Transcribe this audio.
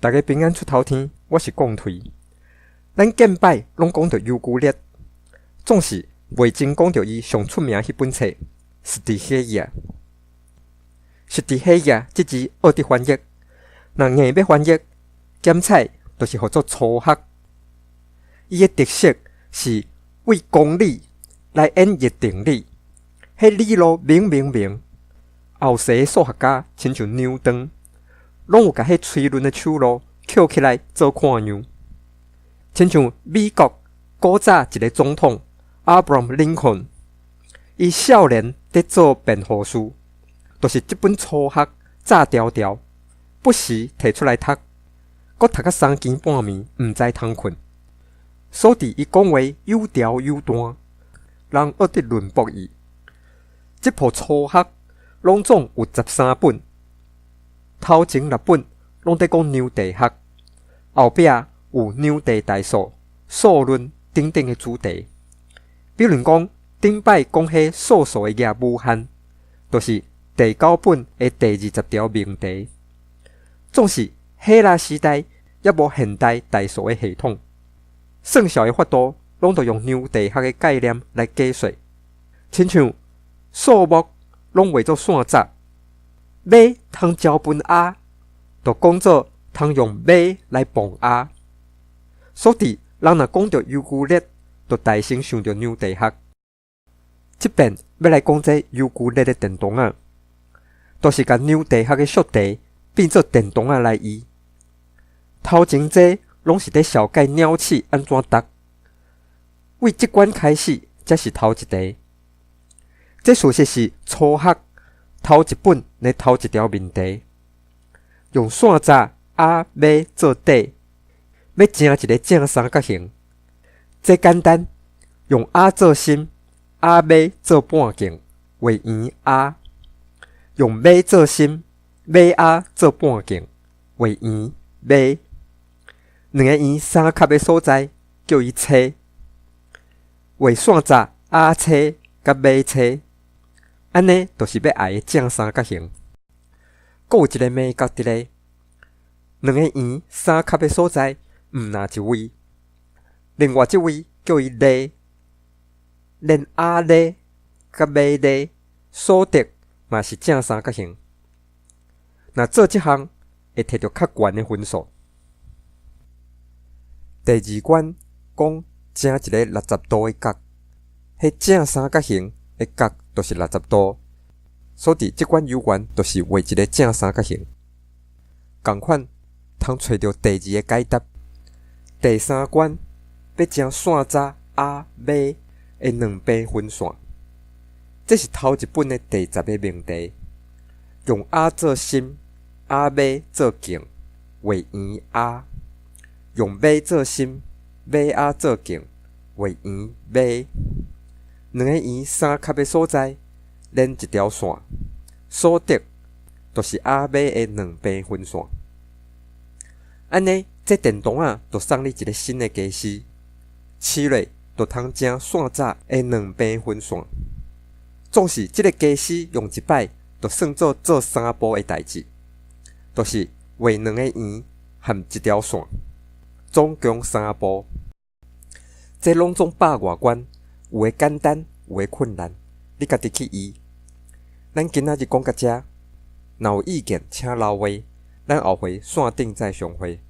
逐家平安出頭天，我是貢推。咱見擺攏講著尤居列，總是袂真講著伊上出名彼本冊《Stoicheia》。Stoicheia 這字奧得翻譯，若硬欲翻譯，檢采就是號做粗學。伊的特色是為公理來演繹定理，彼理路明明明。後世的數學家親像牛頓，攏有共彼推論的手路抾起來做看樣。親像美國古早一个總統 Abraham Lincoln，伊少年佇做辯護士，就是這本粗學早條條，不時提出來讀，閣讀甲三更半暝，毋知通睏。所以伊講話有條有段，人愛得論駁伊。這部粗學攏總有13本，頭前六本攏佇講量地學，後壁有量地代數、數論等等的主題。比如講，頂擺講彼數數的業無限，就是第九本的第20條命題。總是希臘時代猶無現代代數的系統，算數的法度攏著用量地學的概念來計算，親像數目攏畫做線閘，馬通召分鴨，就講做通用馬來磅鴨。所以人若講著尤居列，就大先想著量地學。這遍欲來講這尤居列的電筒仔，就是共量地學的數題變做電筒仔來用。頭前這攏是佇紹介鳥鼠按怎讀，為這關開始，才是頭一題。這事實是粗學頭一本的頭一條命題，用線閘鴨馬做底，欲成一个正三角形。這簡單，用鴨做心，鴨馬做半徑，畫圓鴨；用馬做心，馬鴨做半徑，畫圓馬。兩个圓相合的所在叫伊車，畫線閘鴨車佮馬車，按呢就是欲愛的正三角形。閣有一个眉角佇咧，兩个圓相合的所在，毋若一位，另外這位叫伊犁，連鴨犁佮馬犁所得嘛是正三角形。若做這項會提著較懸的分數。第二關講成一个60度的角，彼正三角形的角就是六十度，所以這關猶原就是畫一个正三角形。仝款通揣著第二个解答。第三關欲成線閘鴨馬的兩平分線，這是頭一本的第10个命題。用鴨做心，鴨馬做徑，畫圓鴨；用馬做心，馬鴨做徑，畫圓馬。兩个圓相合的所在，連一條線，所得就是鴨馬的兩平分線。按呢，這電筒仔就送你一个新的家私，試落就通成線閘的兩平分線。總是這个家私用一擺，就算做做三步的代誌，就是畫兩个圓和一條線，總共三步。這攏總百外關，有的簡單，有的困難，你家己去醫。咱今仔日講到遮，若有意見，請留話，咱後回線頂再相會。